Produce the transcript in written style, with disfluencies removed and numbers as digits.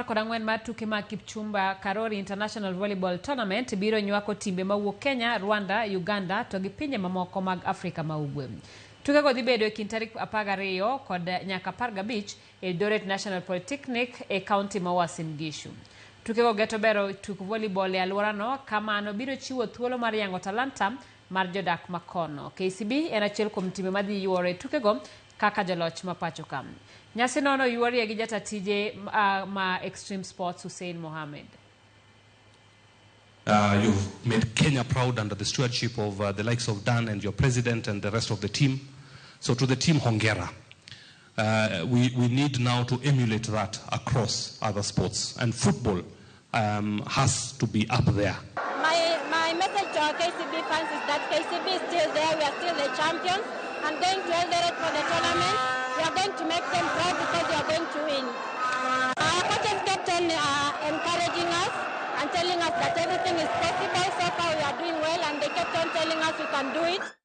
14 mar tuke mag Kipchumba Karori International Volleyball Tournament biro nywako timbe mawuok Kenya, Rwanda, Uganda to gi pinje mamoko mag Afrika ma Ugwe. Tukego dhi bedo e kind tarik 12 kod nyaka 15 Eldoret National Polytechnic e kaunti ma Uasin Gishu. Tukego geto bero tuk volleyball e alworano, kamano biro chiwo thuolo mar yango talanta mar jodak ma kono. KCB en achiel kuom timbe madhi yuoro e tukego kaka joloch ma pacho ka. Nyasino noyuorie gi jata tije ma Extreme Sports Hussein Mohamed. You've made Kenya proud under the stewardship of the likes of Dan and your president and the rest of the team. So to the team, hongera. We need now to emulate that across other sports. And football has to be up there. My message to our KCB fans is that KCB is still there. We are still the champions. And going to Eldoret for the tournament, we are going to make them proud because we are going to win. Our coaches kept on encouraging us and telling us that everything is possible. So far we are doing well, and they kept on telling us we can do it.